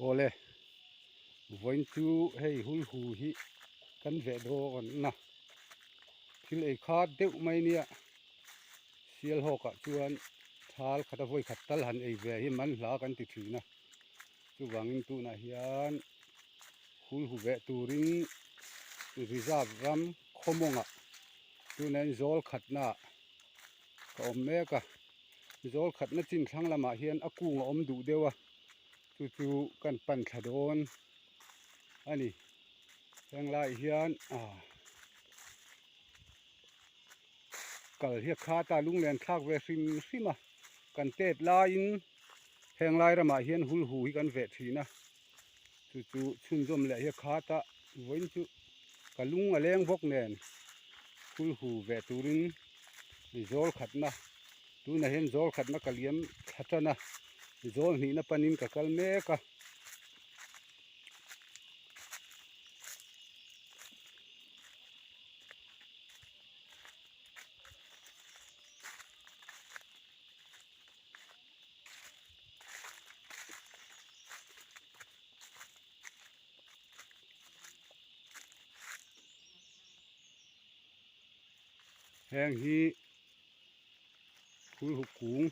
Awle, vawiin chu hei hulhu hi kan veh dawn a, thil ei khat deuh mai nia Sialhawkah chuan thal khata vawi khat tal han ei ve hi man hla kan ti thin a, chuvangin tunah hian hulhu veh turin reserve ram khawmawngah tunah hian zawl khatnaah ka awm mek a. Zawl khatna chin thlang lamah hian a kung a awm duh deuh a, chu chu kan pan thla dawn a ni. Heng laiah hian ah kal hi a khat a, lunglen thlak ve hrim hrim a, kan tet laiin heng lai ramah hian hul hu hi kan veh thin a, chu chu chhunzawm leh hi a khat a, vawiin chu ka lung a leng bawk nen hul hu veh turin. Zawl khatna tunah hian zawl khatna ka liam thla tan a zawl hnihna panin ka kal mek a. Heng hi phul huk kung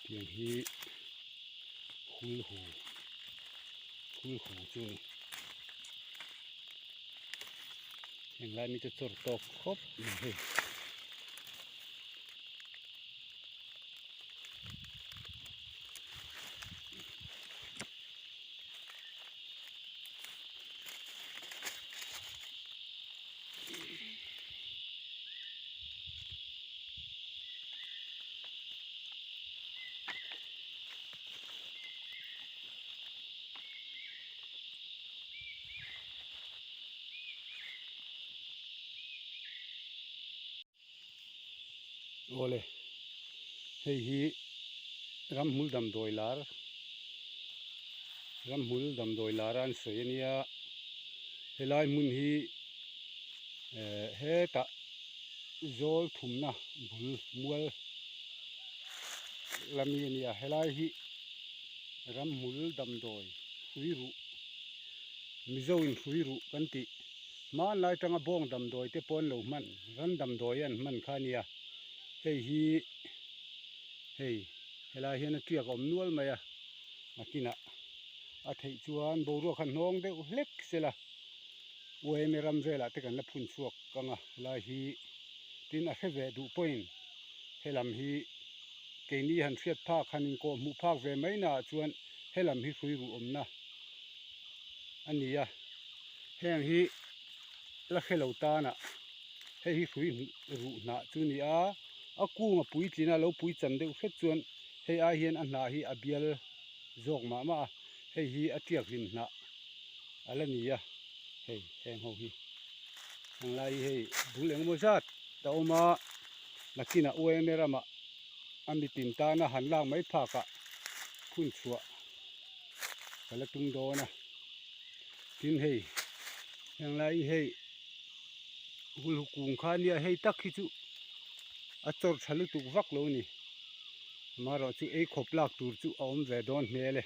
Tiang hi hul hu hul hu chu a ni heng lai mi chu chawr tawk khawp mai hei. Awle hei hi ramhmul damdawi lar ramhmul damdawi lar a an sawi ania helai hmun hi eh hetah zawl thumna bul mual lami a nia helai hi ramhmul damdawi hrui ruh mizo in hrui ruh kan tih hmanlai tanga bawng damdawi te pawh an lo hman ran damdawi an hman kha a nia hei hi hei helai hian a tiak a awm nual mai a nakinah a theih chuan boruak kha hnawng deuh hlek sela uaime ram velah te kan la phun chhuak ang a helai hi tin a hre ve duh pawhin helam hi keini han hriat phak han inkawh hmuh phak ve mai naah chuan helam hi hrui ruh awmna a ni a heng hi la hre lo tanah hei hi hrui ruh hnah chu a ni a a kung a puitlin a lo puichan deuh hret chuan hei ai hian a hnah hi a bial zawk mah mah a hei hi a tiak hlim hnah a la ni a hei heng ho hi heng lai hi hei bul engemaw zat a awm a nakinah uaime ramah a mitin tana han lak mai phakah phun chhuah ka la tum dawn a tin hei heng lai hi hei hul kung kha ania hei tak hi chu a chawr tha lutuk vak lo a ni amaherawhchu ei khawp lak tur chu a awm ve dawn hmel e.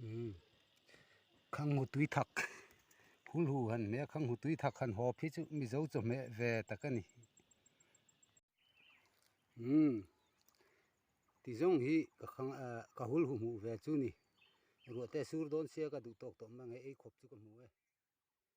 Umm khanghu tui thak hul hu han hmeh a khanghu tui thak han hawp hi chu mizo chawhmeh ve tak a ni umm ti zawng hi ka khang ah ka hul hu hmuh ve chu ni ruah te a sur dawn sia ka duh tawk tawh mang e ei khawp chu ka hmu e.